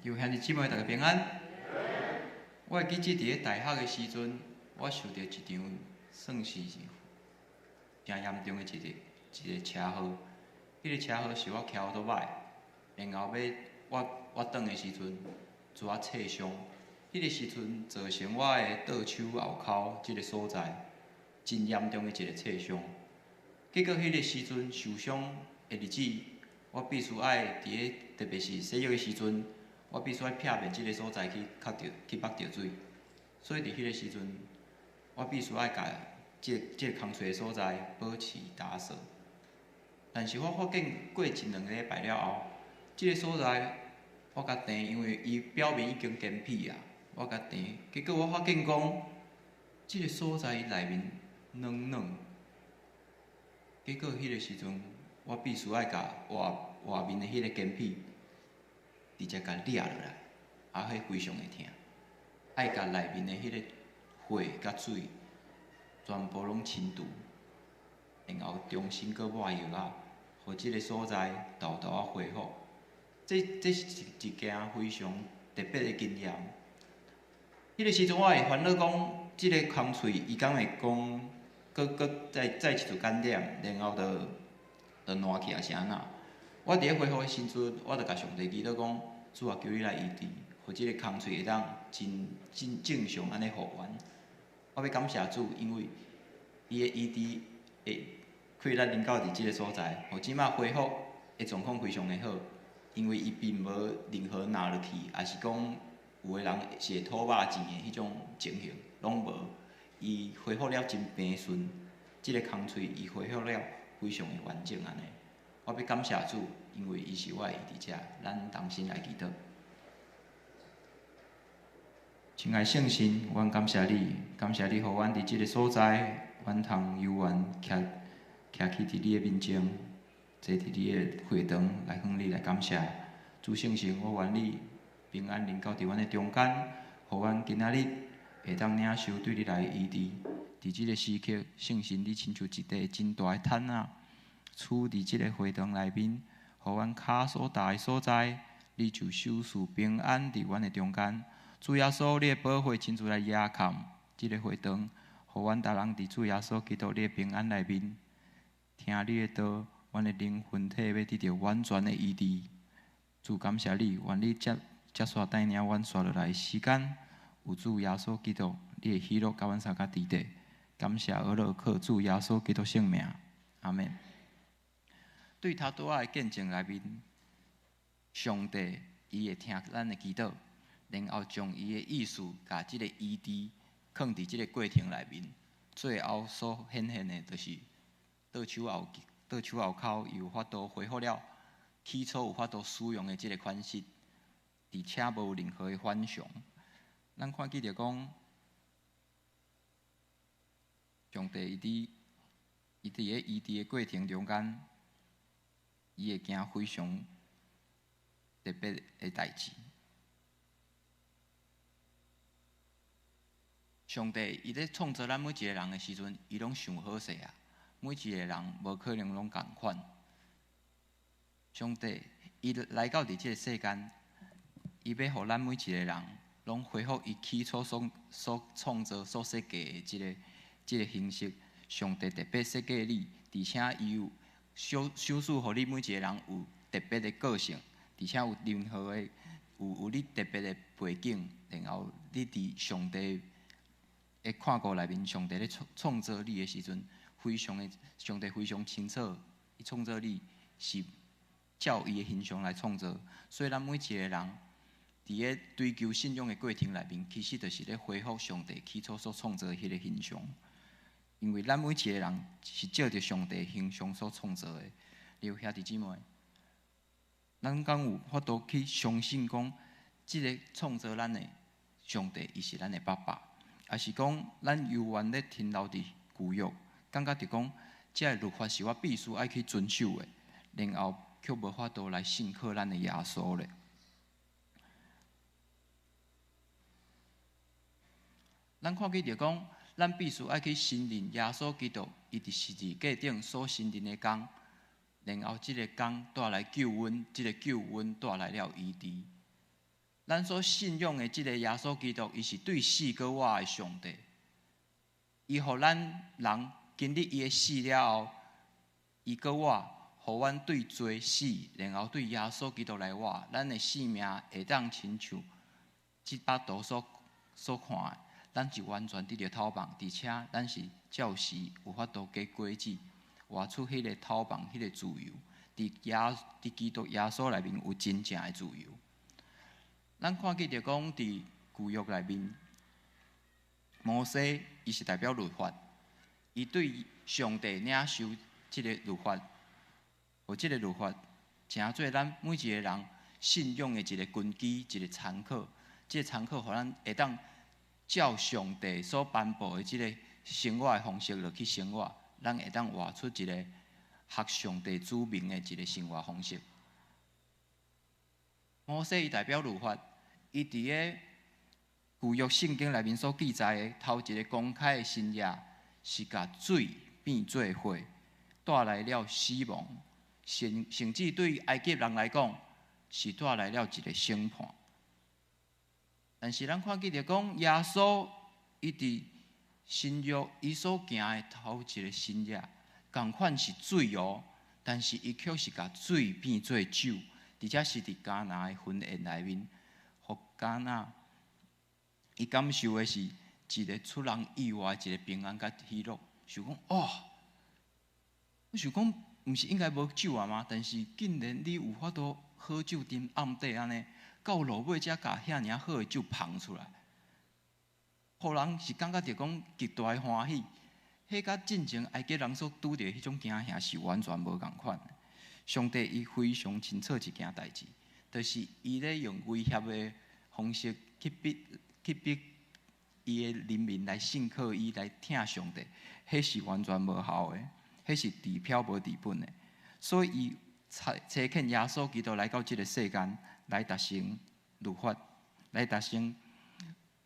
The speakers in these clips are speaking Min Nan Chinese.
有兄弟姊妹，大家平安。我會記得佇咧大學的時陣，我受著一場算是誠嚴重的一個車禍。彼個車禍是我騎歐多擺，然後欲我轉的時陣，拄仔擦傷。彼個時陣造成我的倒手後尻這個所在，真嚴重的一個擦傷。結果彼個時陣受傷的日子，我必須愛佇咧，特別是洗浴的時陣，我必須愛避免這个所在去吸著去縛著水，所以佇彼个時陣，我必須愛共這個空喙的所在保持打掃。但是我發現過一兩个禮拜了後，這个所在我共硩，因為伊表面已經乾皮啊，我共硩，結果我發現講，這个所在伊內面軟軟。結果彼个時陣，我必須愛共外外面的彼个乾皮直接共掠落來，啊，彼非常的疼，愛共內面的彼个血佮水全部攏清除，然後重新閣抹藥仔，予這个所在沓沓仔恢復。這是一件非常特別的經驗。彼个時陣我會煩惱講，這个空喙伊敢會講，閣再一次感染，然後就爛去抑是按怎？我佇咧恢復的時陣，我就共上帝祈禱講：主啊，求你來醫治，予這个空喙會當真真正常按呢復原。我欲感謝主，因為伊的醫治會氣力臨到佇這个所在，予這馬恢復的狀況非常的好。因為伊並無任何爛落去，抑是講有的人是會吐肉糋的彼種情形，攏無。伊恢復了真平順，這个空喙伊恢復了非常的完整按呢。我欲感謝主，因為伊是我的醫治者。咱同心來祈禱。親愛聖神，阮感謝你，感謝你予阮佇這个所在，阮通猶原徛徛起佇你的面前，坐佇你的會堂來向你來感謝。主聖神，我願你平安臨到佇阮的中間，予阮今仔日會當領受對你來的醫治。佇這个時刻，聖神你親像一塊真大的毯仔，處佇這个會堂內面，予阮跤所踏的所在，你就賞賜平安佇阮的中間。主耶穌，你的寶血親自來遮蓋這个會堂，予阮逐人佇主耶穌基督你的平安內面，聽你的道，阮的靈魂體欲得著完全的醫治。主感謝你，願你接接續帶領阮紲落來的時間，有主耶穌基督你的喜樂佮阮相佮佇底。感謝阿樂靠主耶穌基督聖名，阿們。對頭拄仔的見證內面，上帝伊會聽咱的祈禱，然後將伊的意思，共這个醫治囥佇這个過程內面，最後所顯現的，就是倒手後尻有法度恢復了起初有法度使用的這个款式，而且無任何的反常。咱看見著講，上帝伊佇咧醫治的過程中間，伊會行非常特別的代誌。上帝伊咧創造咱每一个人的時陣，伊攏想好勢啊！每一个人無可能攏仝款。上帝伊來到佇這个世間，伊欲予咱每一個人攏恢復伊起初所創造、所設計的這个形式。上帝特別設計你，而且伊有賞賞賜予你每一個人有特別的個性，而且有任何的有你特別的背景，然後你佇上帝的看顧內面，上帝咧創造你的時陣，非常的上帝非常清楚，伊創造你是照伊的形象來創造，所以咱每一個人佇咧追求信仰的過程內面，其實就是咧恢復上帝起初所創造的彼个形象。因為咱每一個人是照著上帝形象所創造的。你有兄弟姊妹，咱敢有法度去相信講，這个創造咱的上帝，伊是咱的爸爸，抑是講咱猶原咧停留佇舊約，感覺著講，這个律法是我必須愛去遵守的，然後卻無法度來信靠咱的耶穌咧。咱看見著講，咱必須愛去承認耶穌基督，伊佇十字架頂所成就的工，然後這个工帶來救恩，這个救恩帶來了醫治。咱所信仰的這个耶穌基督，伊是對死閣活的上帝。伊予咱人經歷伊的死了後，伊閣活，予阮對罪死，然後對耶穌基督來活，咱的生命會當親像這幅圖所看的，咱是完全得著透放，而且咱是照時有法度結果子，活出彼個透放、彼個自由。佇基督耶穌內面有真正的自由。咱看見著講，佇舊約內面，摩西伊是代表律法，伊對上帝領受這个律法，予這个律法成做咱每一个人信仰的一个根基，一个參考。這个參考，予咱會當照上帝所頒布的這个生活的方式落去生活，咱會當活出一个合上帝子民的一个生活方式。摩西伊代表律法，伊佇个舊約聖經內面所記載的頭一个公開的神跡，是共水變做血，帶來了死亡，甚至對埃及人來講，是帶來了一个審判。但是咱看見著講，耶穌伊佇新約伊所行的頭一个神跡，仝款是水哦，但是伊卻是共水變做酒，而且是佇迦拿的婚宴內面，予迦拿伊感受的是一个出人意外一个平安佮喜樂，想講哦，我想講，毋是應該無酒啊嗎？但是竟然你有法度好酒斟暗底按呢，到落尾才共遐爾好的酒捧出來，予人是感覺著講極大的歡喜。彼佮進前埃及人所拄著彼種驚嚇是完全無仝款。上帝伊非常清楚一件代誌，就是伊咧用威脅的方式去逼伊的人民來信靠伊，來疼上帝，彼是完全無效的，彼是治標無治本的。所以伊差遣耶穌基督來到這个世間，來達成律法，來達成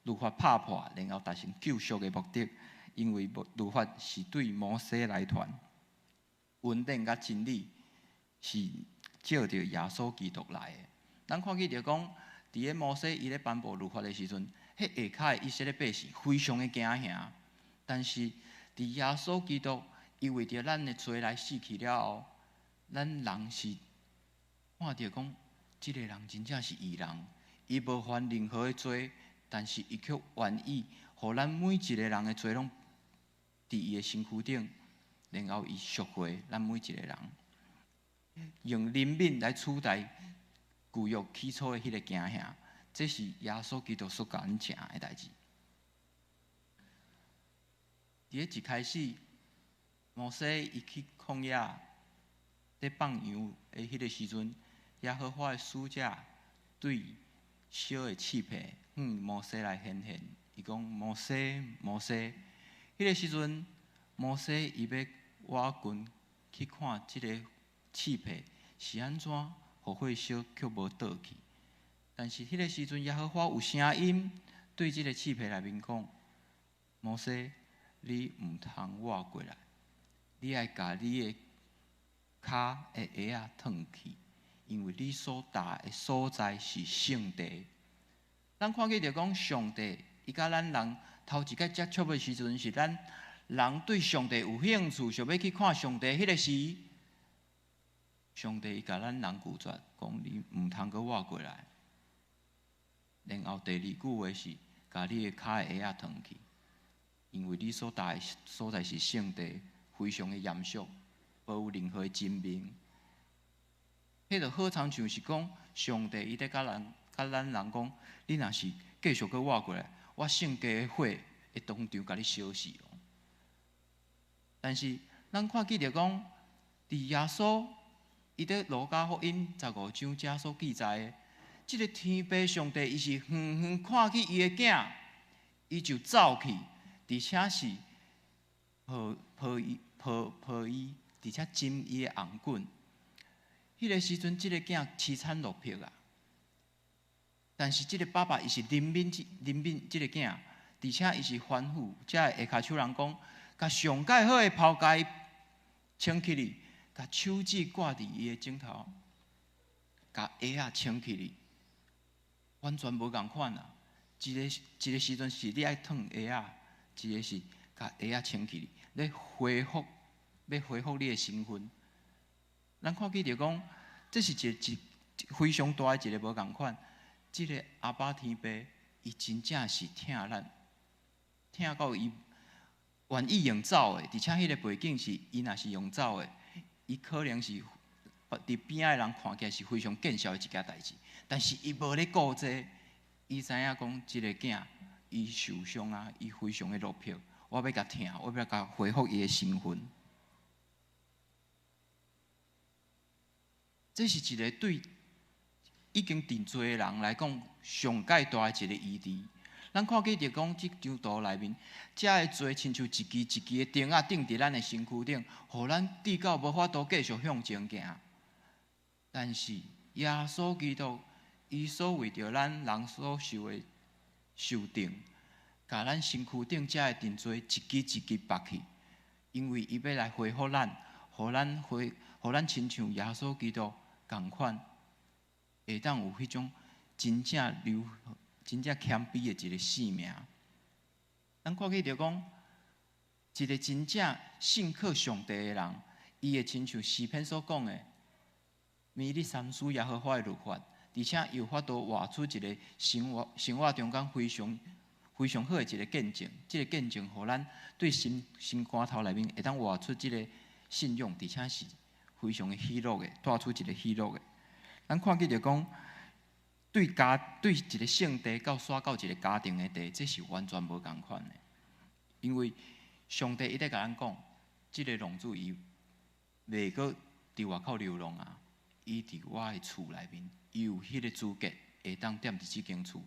律法拍破，然後達成救贖的目的。因為律法是對摩西來傳，恩典佮真理是照著耶穌基督來的。咱看見著講，佇咧摩西伊咧頒布律法的時陣，彼下跤的以色列百姓非常的驚嚇。但是佇耶穌基督伊為著咱的罪來死去了後，咱人是看著講，這个人真正是義人，伊無犯任何的罪，但是伊卻願意予咱每一个人的罪攏佇伊的身軀頂，然後伊贖回咱每一个人，用憐憫來取代舊約起初的彼个驚嚇，這是耶穌基督所共阮成的代誌。佇咧一開始，摩西伊去曠野佇放羊的彼个時陣，耶和華的使者對燒的刺柏向摩西來顯現，伊講：摩西，摩西。彼个時陣，摩西伊欲倚近去看這个刺柏是按怎，予火燒卻無倒去。但是彼个時陣，耶和華有聲音對這个刺柏內面講：摩西，你毋通倚過來，你愛共你的跤的鞋仔脫去，因為你所踏的所在是聖地。咱看見著講，上帝伊佮咱人頭一擺接觸的時陣，是咱人對上帝有興趣，想欲去看上帝彼个時，上帝伊共咱人拒絕，講你毋通閣倚過來。然後第二句話是，共你的跤的鞋仔脫去，因為你所踏的所在是聖地，非常的嚴肅，無有任何的神明。彼就好親像是講，上帝伊佇佮咱人講，你若是繼續閣倚過來，我聖家的火會當場共你燒死哦。但是咱看見著講，佇耶穌伊佇路加福音15章遮所記載的，這个天父上帝伊是遠遠看見伊的囝，伊就走去，而且是抱抱伊抱抱伊，而且親伊的頷頸。彼个時陣，這个囝淒慘落魄啊！但是這个爸爸伊是憐憫這个囝，而且伊是吩咐遮下跤手人講，共上蓋好的袍共伊穿起去，共手指掛佇伊的指頭，共鞋仔穿起去。完全無仝款啊！一个一个時陣是你愛褪鞋仔，一个是共鞋仔清去，咧恢復，欲恢復你的身份。咱看見著講，這是一個一非常大的一个無仝款。這个阿爸天父，伊真正是疼咱，疼到伊願意用走的，而且彼个背景是，伊若是用走的，伊可能是佇邊仔的人看起來是非常見笑的一件代誌。但是伊無咧顧這個，伊知影講這个囝伊受傷啊，伊非常的落魄，我欲共疼，我欲共恢復伊的身份。這是一个對已經認罪的人來講，上蓋大的一个醫治。咱看見著講，這張圖內面，遮的罪親像一支一支的釘仔釘佇咱的身軀頂，予咱至到無法度繼續向前行。但是耶穌基督，伊所為著咱人所受的受釘，共咱身軀頂遮的定罪一支一支拔去，因為伊欲來恢復咱，予咱恢，予咱親像耶穌基督仝款，會當有彼種真正流、真正謙卑的一个生命。咱看見著講，一个真正信靠上帝的人，伊會親像詩篇所講的，每日三思耶和華的律法，而且有法度活出一个生活生活中間非常非常好的一个見證。這个見證，予咱對心心肝頭內面會當活出這个信仰，而且是非常的喜樂的，帶出一个喜樂的。咱看見著講，對家對一个聖地到徙到一个家庭的地，這是完全無仝款的。因為上帝一直共咱講，這个浪子伊袂閣佇外口流浪啊，伊佇我的厝內面，伊有彼个資格會當踮佇這間厝，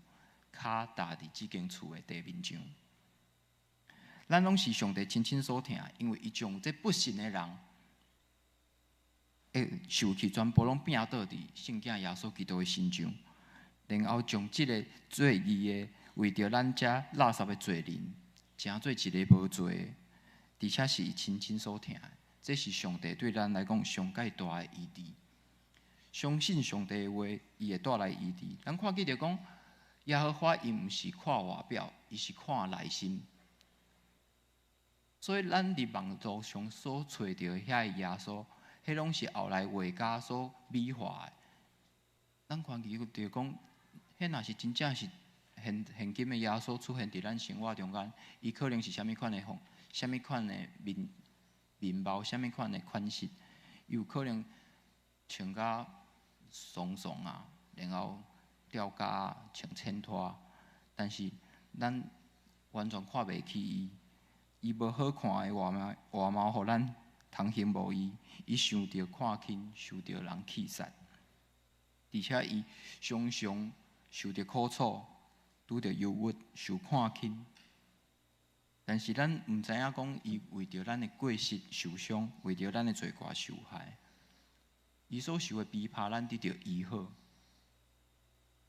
跤踏佇這間厝的地面上。咱攏是上帝親親所疼，因為伊將這不信的人，會受氣全部攏摒倒佇聖囝耶穌基督的身上，然後將這个做義的，為著咱遮垃圾的罪人，成做一个無罪的，而且是伊親親所疼的。這是上帝對咱來講上蓋大的醫治。相信上帝的話，伊會帶來醫治。咱看見著講，耶和華伊毋是看外表，伊是看內心。所以咱佇網路上所揣著的遐个耶穌，彼攏是後來畫家所美化的。咱看見著講，彼若是真正是現現今的耶穌出現佇咱生活中間，伊可能是啥物款的風，啥物款的面面貌，啥物款的款式，有可能穿甲慫慫啊，然後吊嘎穿淺拖，但是咱完全看袂起伊，伊無好看的外貌，外貌予咱同情無伊，伊受著看輕，受著人棄殺，而且伊常常受著苦楚，拄著憂鬱，受看輕。但是咱毋知影講，伊為著咱的過失受傷，為著咱的罪過受害。伊所受的逼迫，咱得著醫好。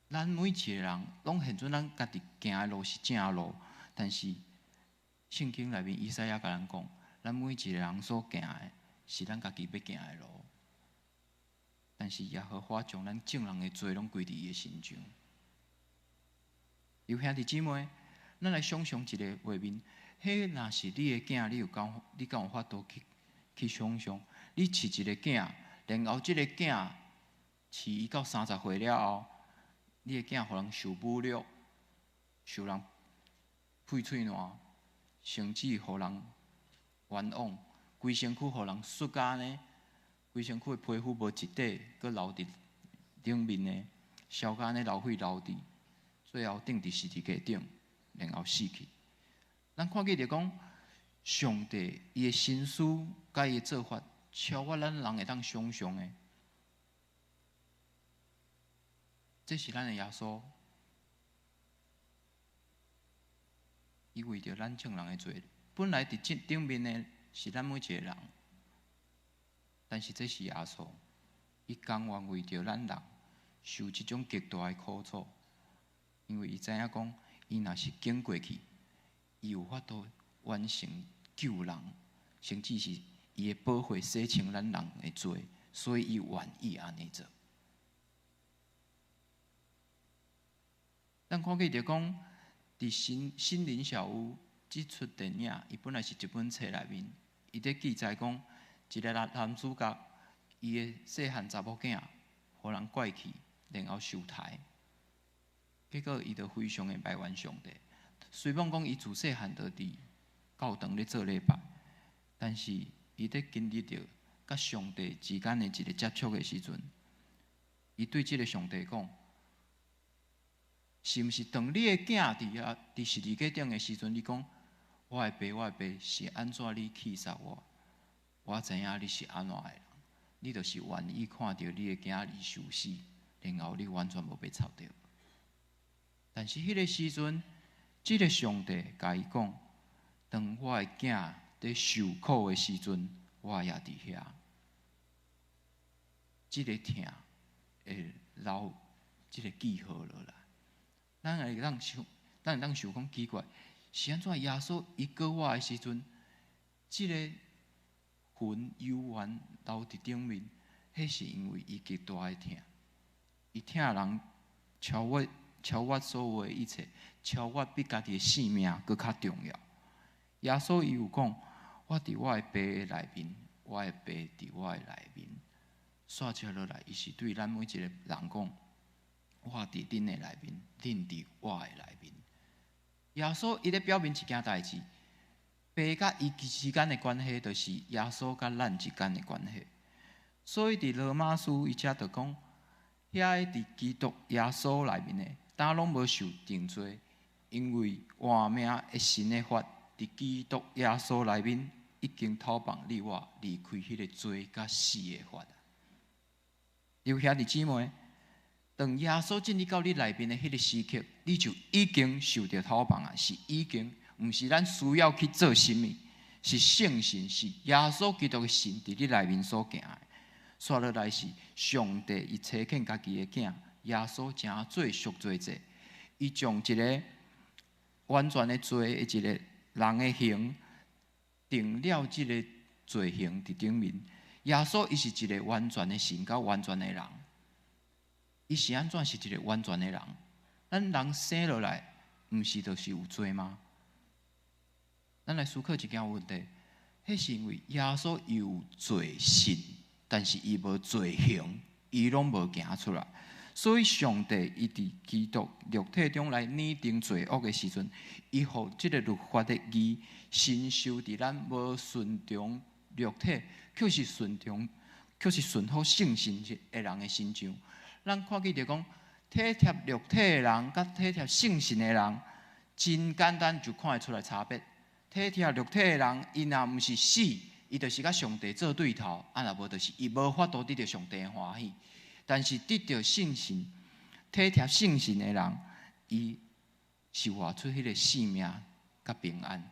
咱每一个人攏現準咱家己行的路是正路，但是聖經內面以賽亞共咱講，咱每一個人所行的是咱家己欲行的路。但是耶和華將咱眾人的罪攏歸佇伊的身上。有兄弟姊妹，咱來想像一个畫面，彼若是你的囝，你有敢你敢有法度去去想像？你飼一个囝，然後這个囝飼伊到30歲了後，你的囝予人受侮辱，受人屁喙瀾，甚至予人冤枉，規身軀予人摔甲按呢，規身軀的皮膚無一塊閣留佇頂面的，燒甲按呢流血流滴，最後釘佇十字架頂，然後死去。咱看見著講，上帝伊的心思佮伊的做法，超越咱人會當想像的。這是咱的耶穌，伊為著咱眾人的罪，本來佇這頂面的是咱每一個人，但是這是耶穌，伊甘願為著咱人受這種極大的苦楚，因為伊知影講，伊若是經過去，伊有法度完成救人，甚至是伊的寶血洗清咱人的罪，所以伊願意按呢做。咱看見著講，佇心心靈小屋這齣電影，伊本來是一本冊內面，伊佇記載講，一个男男主角，伊的細漢查某囝，予人拐去，然後受刣，結果伊就非常的埋怨上帝。雖罔講伊自細漢就佇教堂咧做禮拜，但是伊佇經歷著佮上帝之間的一个接觸的時陣，伊對這个上帝講：是毋是當你的囝佇遐佇十字架頂的時陣，你講我的爸，我的爸是按怎你棄殺我？我知影你是按怎的人，你就是願意看著你的囝兒受死，然後你完全無欲插著。但是彼个時陣，這个上帝共伊講：當我的囝佇受苦的時陣，我也佇遐。這个疼會留這个記號落來。咱會當想，咱會當想講奇怪，是按怎耶穌伊過活的時陣，這个魂猶原留佇頂面，彼是因為伊極大的疼，伊疼人超越超越所有的一切，超越比家己的性命閣較重要。耶穌伊有講：我佇我的爸的內面，我的爸佇我的內面。煞接落來，伊是對咱每一個人講：我佇恁的內面，恁佇我的內面。耶穌伊咧表明一件代誌，爸佮伊之間的關係，就是耶穌佮咱之間的關係。所以佇羅馬書伊遮就講，遐个佇基督耶穌內面的，呾攏無受定罪，因為活命的神的法，佇基督耶穌內面已經討放你我離開彼个罪佮死的法。有兄弟姊妹，當耶穌進入到你內面的彼个時刻，你就已經受著討放啊！是已經，毋是咱需要去做啥物，是聖神，是耶穌基督的神佇你內面所行的。煞落來是上帝伊差遣家己的囝耶穌成做贖罪祭，伊將一个完全的罪的一个人的刑，定了這个罪刑佇頂面。耶穌伊是一个完全的神佮完全的人，伊是按怎是一个完全的人？咱人生落來，毋是就是有罪嗎？咱來思考一件問題，彼是因為耶穌有罪性，但是伊無罪行，伊攏無行出來。所以上帝伊佇基督肉體中來擬定罪惡的時陣，伊予這个律法的義承受佇咱無順從肉體，卻是順從，卻是順服聖神的人的身上。咱看見著講，體貼肉體的人，佮體貼聖神的人，真簡單就看會出來差別。體貼肉體的人，伊若毋是死，伊就是佮上帝做對頭；啊，若無就是伊無法度得著上帝的歡喜。但是得著聖神、體貼聖神的人，伊是活出彼个生命佮平安。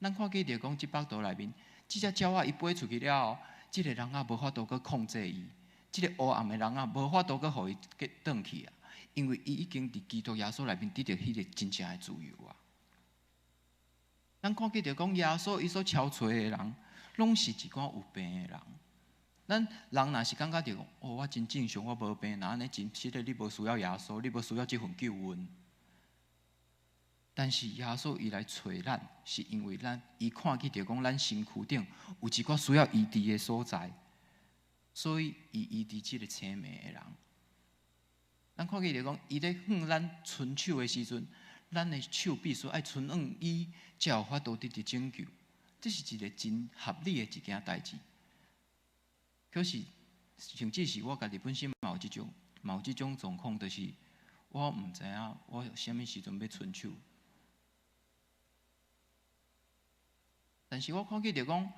咱看見著講，這幅圖內面，這隻鳥仔伊飛出去了後，這个人仔無法度閣控制伊，這个烏暗的人仔無法度閣予伊轉去啊，因為伊已經佇基督耶穌內面得著彼个真正的自由啊。咱看見著講，耶穌伊所超揣的人，攏是一寡有病的人。咱人若是感覺著講，哦，我真正常，我無病，若按呢真實的，你無需要耶穌，你無需要這份救恩。但是耶穌伊來揣咱，是因為咱伊看見著講，咱身軀頂有一寡需要醫治的所在，所以伊醫治這个青盲的人。咱看見著講，伊咧向咱伸手的時陣，咱的手必須愛伸向伊，才有法度得著拯救。這是一个真合理的一件代誌。可是，甚至是我家己本身嘛有這種，嘛有這種狀況，就是我毋知影我啥物時陣欲伸手。但是我看見著講，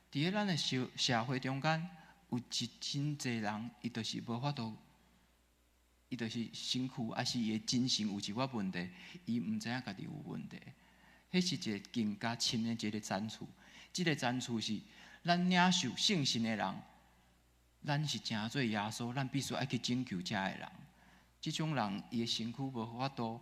佇咧咱的社社會中間，有一真濟人，伊就是無法度，伊就是身軀，抑是伊的精神有一寡問題，伊毋知影家己有問題。彼是一个更加深的一个層次。這个層次是咱領受聖神的人，咱是成做耶穌，咱必須愛去拯救遮的人。這種人，伊的身軀無法度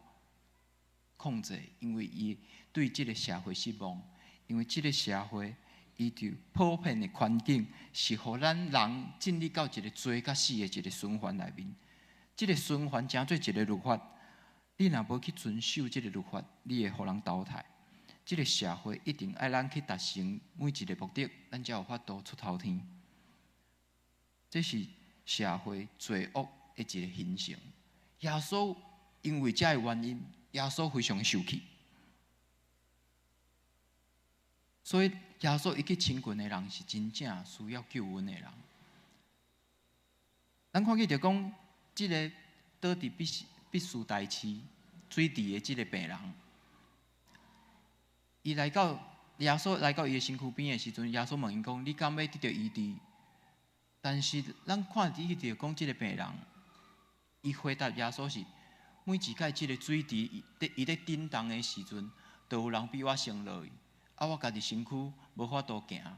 控制，因為伊對這个社會失望。因為這个社會，伊就普遍的環境是予咱人進入到一個罪佮死的一個循環內面。這个循環成做一個律法，你若無去遵守這个律法，你會予人淘汰。這个社會一定愛咱去達成每一个目的，咱才有法度出頭天。這是社會罪惡的一个形成。耶穌因為這个原因，耶穌非常的受氣。所以耶穌伊去親近的人是真正需要救恩的人。咱看見著講，這个倒佇彼斯大池水池的這个病人，伊來到耶穌來到伊的身軀邊的時陣，耶穌問伊講：你敢欲得著醫治？但是咱看佇著講，這个病人，伊回答耶穌是：每一擺這个水池伊咧振動的時陣，都有人比我先落去，啊，我家己身軀無法度行。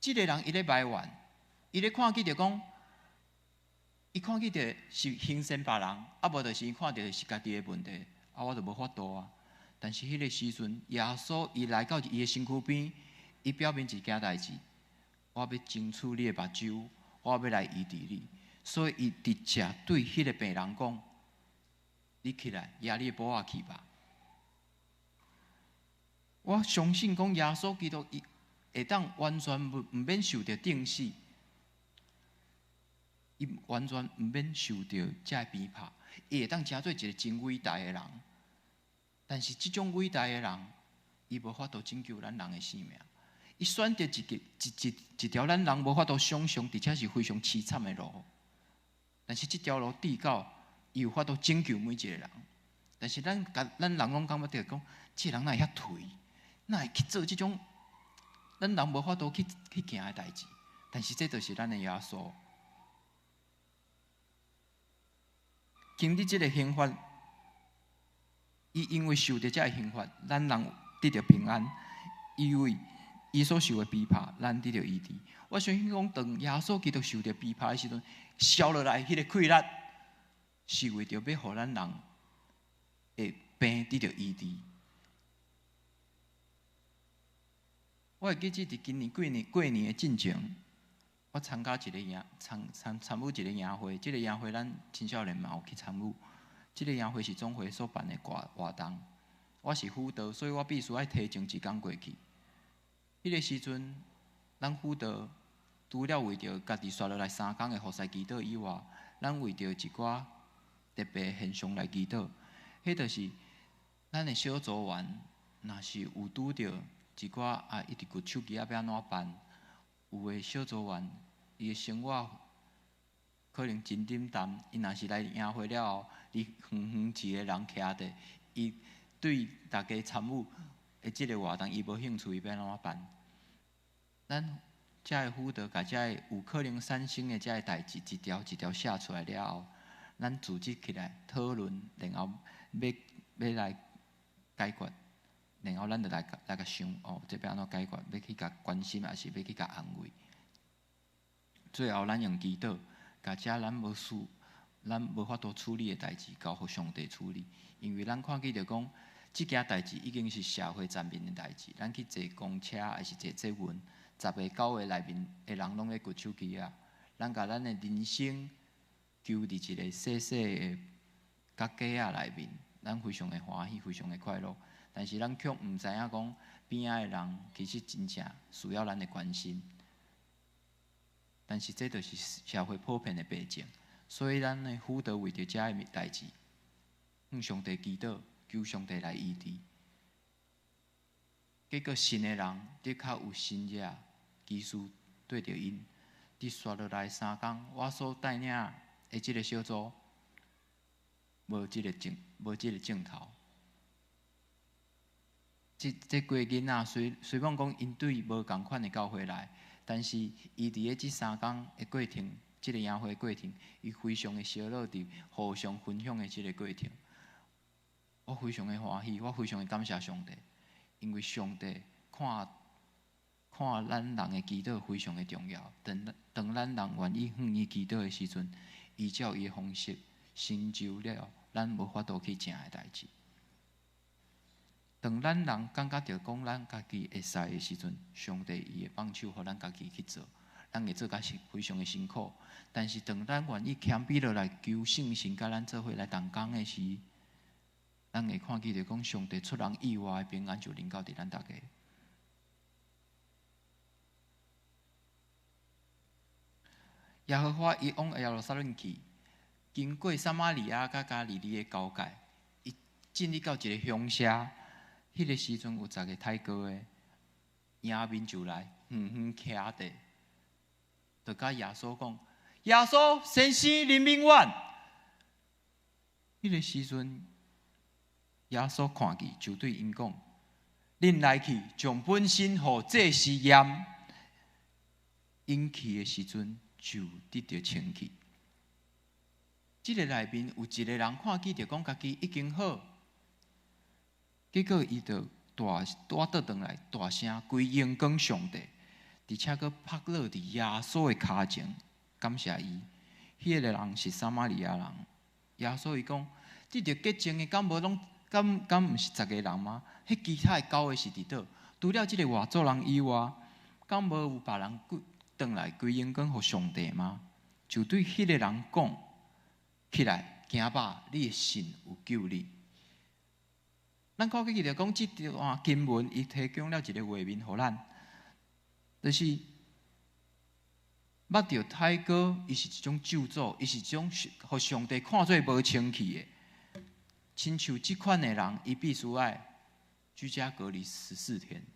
這个人伊咧埋怨，伊咧看見著講，伊看見著是輕視別人，啊無就是伊看著是家己的問題，啊我就無法度啊。但是彼个時陣，耶穌伊來到伊的身軀邊，伊表明一件代誌：我欲清除你的目睭，我欲來醫治你。所以伊直接對彼个病人講：你起來，攑你的布仔去吧。我相信講耶穌基督伊會當完全毋免受著釘死，伊完全毋免受著這个鞭拍，伊會當成做一个真偉大的人。但是這種偉大的人，伊無法度拯救咱人的性命。伊選擇一个一一一條咱人無法度想象，而且是非常淒慘的路。但是這條路至到，伊有法度拯救每一個人。但是咱共咱人攏感覺著講，這个人哪會遐頹，哪會去做這種咱人無法度去行的代誌？但是這就是咱的耶穌。經歷這个刑罰，伊因為受著這个刑罰，咱人得著平安；因為伊所受的鞭拍，咱得著醫治。我相信講，當耶穌基督受著鞭拍的時陣，消落來彼个氣力，是為著欲予咱人的病得著醫治。我會記得佇今年過年過年的進前，我參加一个營參參參與一個營會，這个營會咱青少年嘛有去參與。這个營會是總會所辦的活活動，我是輔導，所以我必須愛提前一工過去。彼个時陣，咱輔導除了為著家己紲落來3工的服侍祈禱以外，咱為著一寡特別現象來祈禱。彼就是咱的小組員，若是有拄著一寡啊，一直跍手機仔欲按怎辦？有的小組員，伊的生活可能真沈淡，伊若是來營會了後，離遠遠一个人徛著，伊對大家參與的這个活動，伊無興趣，伊欲按怎辦？咱遮个輔導，共遮个有可能產生的遮个代誌，一條一條寫出來了後，咱組織起來討論，然後欲欲來解決，然後咱就來來共想哦，這欲按怎解決？欲去共關心，抑是欲去共安慰？最後，咱用祈禱，共遮咱無事、咱無法度處理的代誌，交予上帝處理。因為咱看見著講，這件代誌已經是社會層面的代誌。咱去坐公車，抑是坐捷運，十个九个內面的人攏咧跍手機仔。咱共咱的人生勼佇一个細細的角格仔內面，咱非常的歡喜，非常的快樂。但是咱卻毋知影講，邊仔的人其實真正需要咱的關心。但是這就是社會普遍的病症，所以咱的輔導為著遮个代誌，向上帝祈禱，求上帝來醫治。結果信的人的確有神跡奇事綴著𪜶。佇紲落來3工，我所帶領的這个小組無這个症，無這个症頭。這這幾個囡仔雖雖罔講𪜶對無仝款的教會來，但是伊佇咧這3工的過程，這个營會的過程，伊非常的燒熱佇互相分享的這个過程。我非常的歡喜，我非常的感謝上帝，因為上帝看看咱人的祈禱非常的重要。當當咱人願意向伊祈禱的時陣，伊照伊的方式成就了咱無法度去成的代誌。當咱人感覺著講咱家己會使的時陣，上帝伊會放手予咱家己去做，咱會做甲是非常的辛苦。但是當咱願意謙卑落來求聖神佮咱做伙來同工的時，咱會看見著講上帝出人意外的平安就臨到佇咱逐家。耶和華伊往耶路撒冷去，經過撒瑪利亞佮加利利的交界，伊進入到一個鄉下，彼個時陣有十个太高的迎面就來，遠遠徛佇，就佮耶穌講：耶穌先生憐憫阮。彼個時陣，耶穌看見，就對𪜶講：恁來去，將本身予祭司驗。𪜶去的時陣，就得著清氣。這个內面有一個人看見著講家己已經好，結果伊就大蹛倒轉來，大聲歸榮光上帝，而且閣拍落佇耶穌的跤前，感謝伊。彼个人是撒瑪利亞人。耶穌伊講：得著潔淨的，敢無攏敢敢毋是十个人嗎？彼其他的九个是佇佗？除了這个外族人以外，敢無有別人轉來歸榮光予上帝嗎？就對彼个人講：起來，行吧，你的信有救你。咱看見著講，這段經文伊提供了一个畫面予咱，就是目著太膏，伊是一種咒詛，伊是一種予上帝看做無清氣的。親像這款的人，伊必須愛居家隔離14天。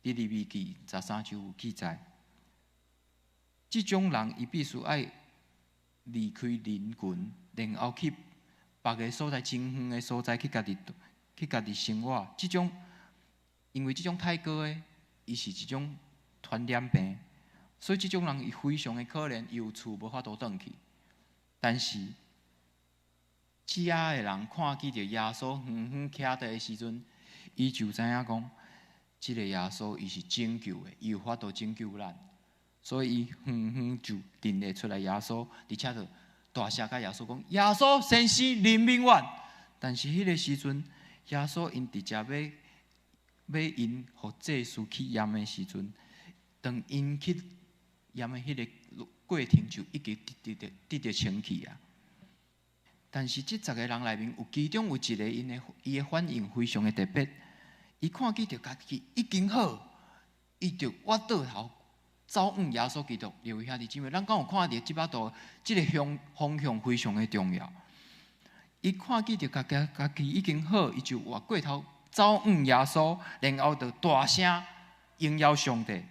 佇利未記13章有記載，這種人伊必須愛離開人群，然後去別个所在，真遠的所在去家己生活。這種因為這種太高的，伊是一種傳染病，所以這種人伊非常的可憐，伊有厝無法度轉去。但是，這的人看見著耶穌遠遠徛佇的時陣，伊就知影講，這个耶穌伊是拯救的，伊有法度拯救咱，所以伊遠遠就認得出來耶穌，而且就大聲共耶穌講：耶穌先生憐憫阮。但是彼个時陣，耶穌𪜶直接欲欲𪜶予祭司去驗的時陣，當𪜶去驗的彼个過程就已經得著清氣啊。但是這十个人內面有其中有一个，伊的反應非常的特別。伊看見著家己已經好，伊就倚倒頭走向耶穌基督。各位兄弟姊妹，咱敢有看著這擺圖？這个方向非常的重要。伊看見著家己已經好，伊就倚過頭走向耶穌，然後就大聲榮耀上帝。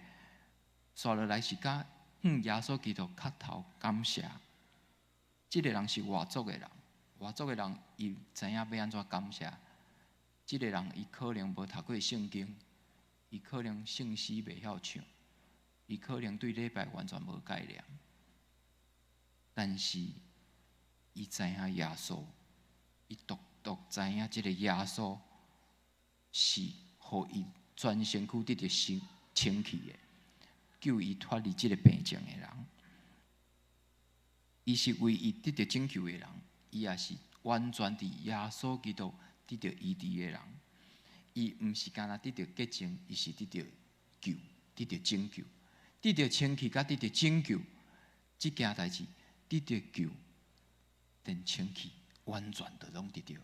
紲落來是共向耶穌基督磕頭感謝。這个人是外族的人，外族的人伊知影欲按怎感謝。這个人伊可能無讀過聖經，伊可能聖詩袂曉唱，伊可能對禮拜完全無概念，但是伊知影耶穌，伊獨獨知影這个耶穌是予伊全身軀得著清氣的，救伊脫離這个病症的人。伊是唯一得著拯救的人，伊也是完全佇耶穌基督得著醫治的人。伊毋是干焦得著潔淨，伊是得著救，得著拯救，得著清氣，佮得著拯救，這件代誌得著救，連清氣完全都攏得著。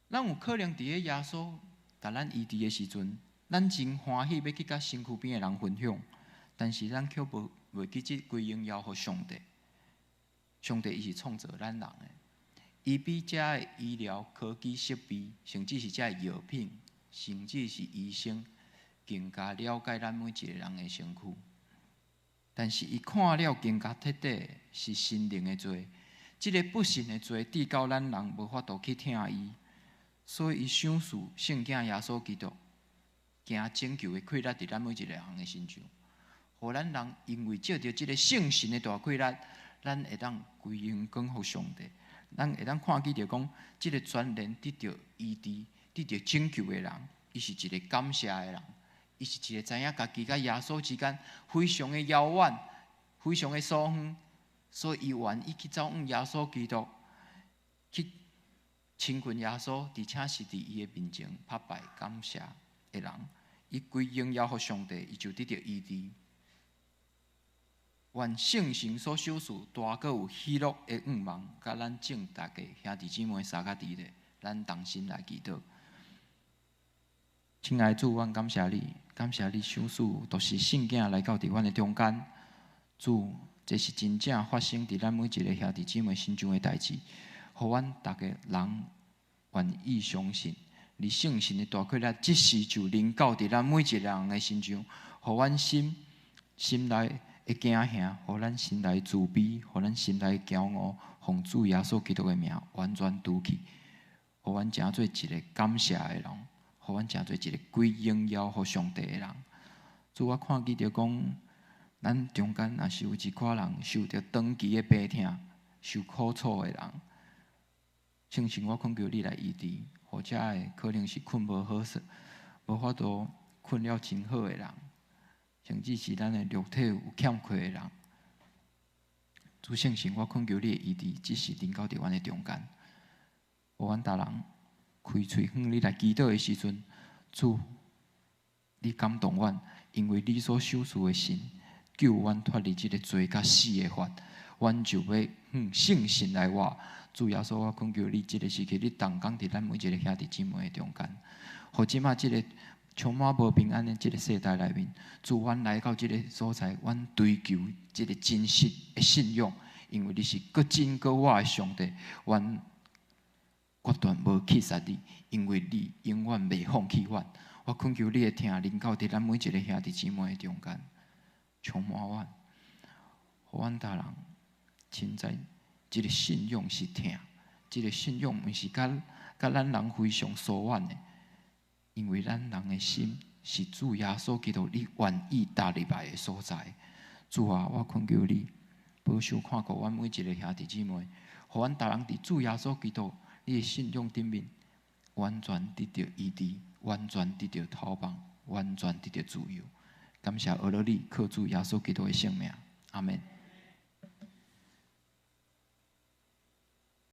咱有可能佇咧耶穌共咱醫治的時陣，咱真歡喜欲去佮身軀邊的人分享，但是咱卻無袂記這歸榮耀予上帝。上帝伊是創造咱人的，伊比遮的醫療科技設備，甚至是遮的藥品，甚至是醫生，更加了解咱每一个人的身軀。但是伊看了更加徹底，是心靈的罪。這个不信的罪，致到咱人無法度去疼伊，所以伊賞賜聖子耶穌基督，行拯救的氣力佇咱每一个人的身上，予咱人因為藉著這个聖神的大氣力，咱會當歸榮光予上帝。咱會當看見著講，這个全然得著醫治、得著拯救的人，伊是一个感謝的人，伊是一个知影家己佮耶穌之間非常的遙遠、非常的疏遠，所以伊願意去走向耶穌基督，去親近耶穌，而且是佇伊的面前拍拜感謝的人，伊歸榮耀予上帝，伊就得著醫治。願聖神所賞賜，大閣有喜樂的向望，佮咱眾逐家兄弟姊妹相佮佇咧，咱同心來祈禱。親愛的主，阮感謝你，感謝你賞賜獨生聖囝來到佇阮的中間。主，這是真正發生佇咱每一个兄弟姊妹身上的代誌，予阮逐家人願意相信，你聖神的大權力，即時就臨到佇咱每一个人的身上，予阮心心內的驚嚇，予咱心內自卑，予咱心內驕傲，奉主耶穌基督的名完全除去，予阮成做一个感謝的人，予阮成做一个歸榮耀予上帝的人。主，我看見著講，咱中間若是有一寡人受著長期的病痛、受苦楚的人，聖神，我懇求你來醫治，或者會可能是睏無好勢，無法度睏了真好的人，甚至是咱的肉體有欠缺的人。主聖神，我懇求你的醫治，即時臨到佇阮的中間，予阮逐人開喙向你來祈禱的時陣，主，你感動阮，因為你所賞賜的神救阮脫離這个罪佮死的法，阮就欲向聖神來活。主耶穌，我懇求你，這个時刻你同工佇咱每一个兄弟姊妹的中間，予這馬這个充滿無平安的這个世代內面，主，阮來到這个所在，阮追求這个真實的信仰，因為你是閣真閣活的上帝，阮決斷無棄殺你，因為你永遠袂放棄阮。我懇求你的疼臨到佇咱每一个兄弟姊妹的中間，充滿阮，予阮逐人凊知這个信仰是疼，這个信仰毋是佮佮咱人非常疏遠的，因為咱人的心是主耶穌基督你願意踏入來的所在。主啊，我懇求你保守看顧阮每一个兄弟姊妹，予阮逐人佇主耶穌基督你的信仰頂面，完全得著醫治，完全得著透放，完全得著自由。感謝阿羅你，靠主耶穌基督的聖名，阿門。